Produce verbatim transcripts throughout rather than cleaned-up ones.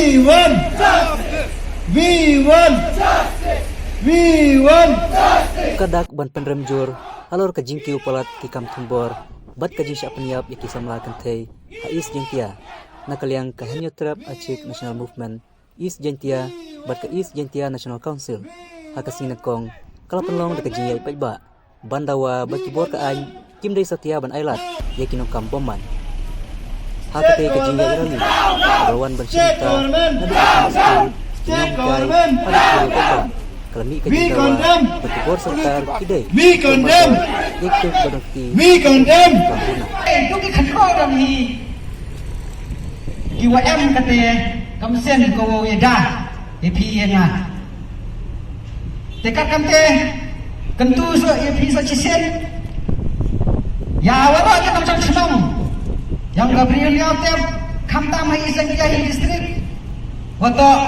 We want justice. We want justice. We want justice. Ka dak ban pynrem jur halor ka jingkiew palat ki kam thombor bad ka jingshah pynïap ïa ki samla kynthei ha East Jaintia na ka liang ka Hynñiewtrep Achik National Movement East Jaintia bad ka East Jaintia National Council ha ka sngi nyngkong ka la pynlong da ka jingïaid paidbah ban dawa ba ki bor ka aiñ kim dei satia ban ailad ïa ki nongkam bymman. Ha kata ka jingïaid rally ka la wan ban shim bynta naduh ki nonghikai haduh ki nonghikai. Ka la mih ka jingdawa ba ki bor sorkar ki dei ban ïa ki ba dang ki. We condemn. Ki wa em kata ka mynsiem ka wa ïada ïa phi ïa nga. Te kat kamte kyntu shuh ïa phi sa shisien. Ïa waroh ki nongshong shnong jong ka Bri u Hynñiewtrep, khamtam ha East Jaintia Hills District, wa toh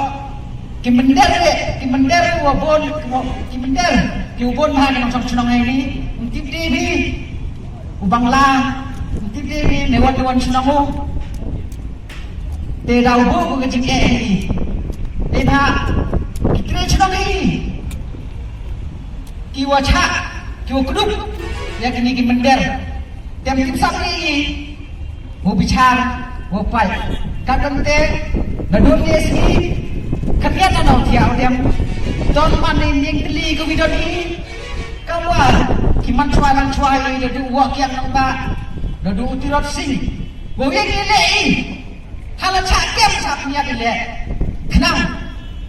ki mynder, ki mynder wa bun, ki mynder ki wa bun ha ki nongshong shnong ïa ini. Ym tip de phi u Bangla, ym tip de phi ne wan ne wan shnong u. Te da u buh ka jingeh hi. Te da ki tre shnong hi ki wa chah, ki wa kdup ïa kine ki mynder. Te ym tip sap hi. Wa bichar, wa pait. Ka kam te da don ne sngi. Ka tiat na nong tiat wa dem. Don man ne nieng tli ka wi don hi. Ka wa ki man chwa lang chwa hi da du wa kiang nang ba. Da du Tirot Sing. Wa wi ni le hi. Hala chah kem chah pynïap i leh. Khnang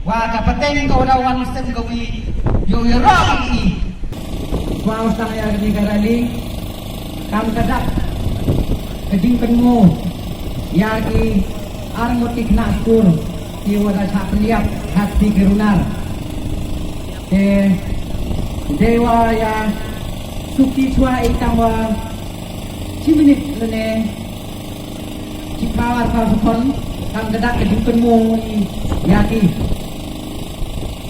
wa ka pateng ka wa da wan sem ka wi. Ïoh ïaroh i. Kwah u sang ïa kane ka rally kam ka dak ka jingkynmaw ïa ki ar ngut ki khynnah skul ki wa da chah pynïap ha kti ki runar. Te dei wa ïa suki chwa i tang wa shi minit lane Ki power power phone kam ka dak ka jingkynmaw ïa ki.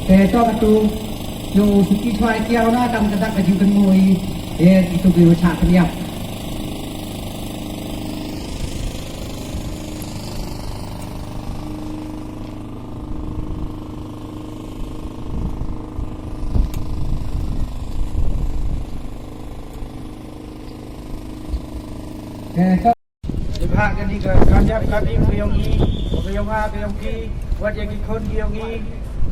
Te to katu ïoh suki chwa ïa ki ïa na kam ka dak ka jingkynmaw ïa ki tu ki wa chah pynïap. Te to Dei ba kane ka kam ïap kam im ka ïong i, ka ïong nga ka ïong ki, wat ïa ki khun ki ïong i,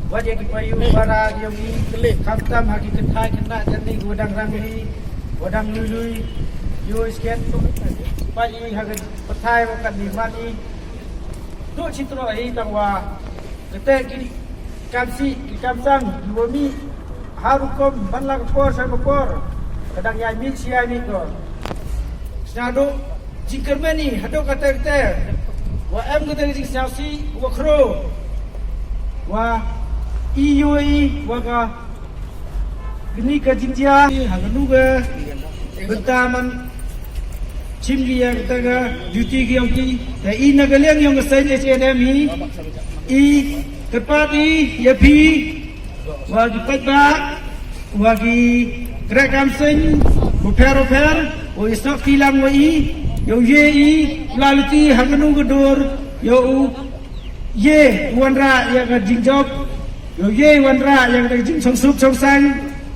wat ïa ki payu para ki ïong i, khamtam ha ki kynthai khynnah jani ki wa dang rangli, wa dang lui lui, ïoh i sket, pait i ha ka pyrthai wa katni man i. Duh shi troh hi tang wa Kata ki kam sih, ki kam sang, ki wa mih ha rukom man la ka por sha ka por. Ka dang ïai mih shi ïai mih ko. Sñiawduh jingkyrmen i haduh katta katta. Wa em kata ka jingsñiawsih wa khraw. Wa i ïohi wa ka kani ka jingjia ha kanu ka bynta man chim ki ïa kata ka duty ki ïong ki. Te i na ka liang ïong ka seiñ H A N M hi i kyrpad i ïa phi wa ki paidbah wa ki kreh kam seiñ bapher bapher wa i snoh kti lang wa i ïa u ye i la luti ha kanu ka dur ïa u ye wanrah ïa ka jingjop ïa u ye wanrah ïa ka jingshongsuk shongsaiñ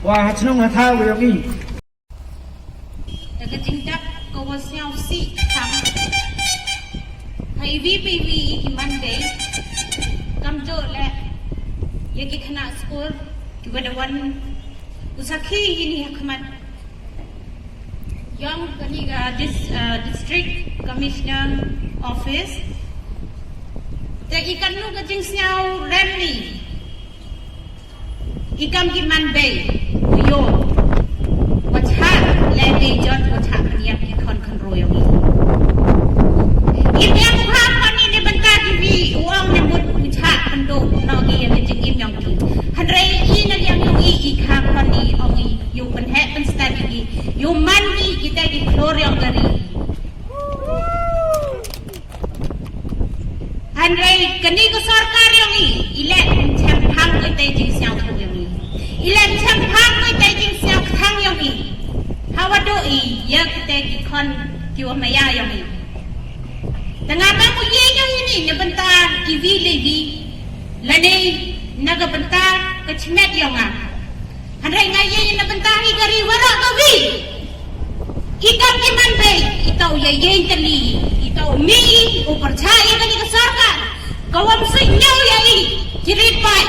wa ha chnong ha thaw wa ïong i. Da ka jingdap ka wa sñiawsih tang ha iwi pa iwi i ki Monday, kamjooh leh ïa ki khynnah skul ki wa da wan u sakhi ïa ini ha khmat ïong kani ka dis-, uh, District Commissioner Office. Te i kanu ka jingsñiaw rem ni. I kam ki man bei, u ïoh wa chah leh bei jot wa chah pynïap ki khon khynroo ïong i. I biang u ha khon i ne bynta ki wi u ong ne mut u chah pynduh noh ki ïa ka jingim ïong ki. Hynrei i na liang ïong i i kha khon i ong i ïoh pynheh pynstad i ki ïoh man i kita ki khlur ïong ka ri. Hynrei kani ka sorkar ïong i i leh chemphang kita jingsñiawthooh ïong i. I leh chemphang kita jingsñiawthang ïong i. Hawa duh i ïa kita ki khon ki wa maya ïong i. Tang nga ba mu ye nyong ini na bynta ki wi le wi. Lane na ka bynta ka chmet yong nga. Hynrei nga ye na bynta hi ka ri waroh ka wi. Ita ki man bei, ita u ye ye tali, ita u mi, u percaya kani ka sorkar. Ka wam sing nyau ya i, jirit pai.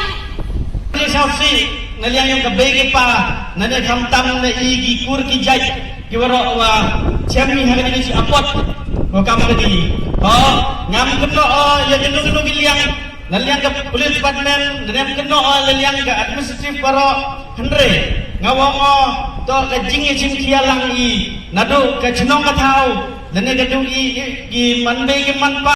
Ni sa si, na liang yong ka bei ki pa, na ne kam tam na i ki kur ki jait, ki waroh wa, chem ni ha kani ki si apot, wa kam kani. Oh, ngam keno, oh, ya keno keno ki liang, na liang ka police department, na liang keno, oh, na liang ka administrative baroh, hynrei, nga wa ngo, to ka jing i jing kia lang i, na do ka chnong ka thaw, na ne ka do i, i, i man bei ki man pa,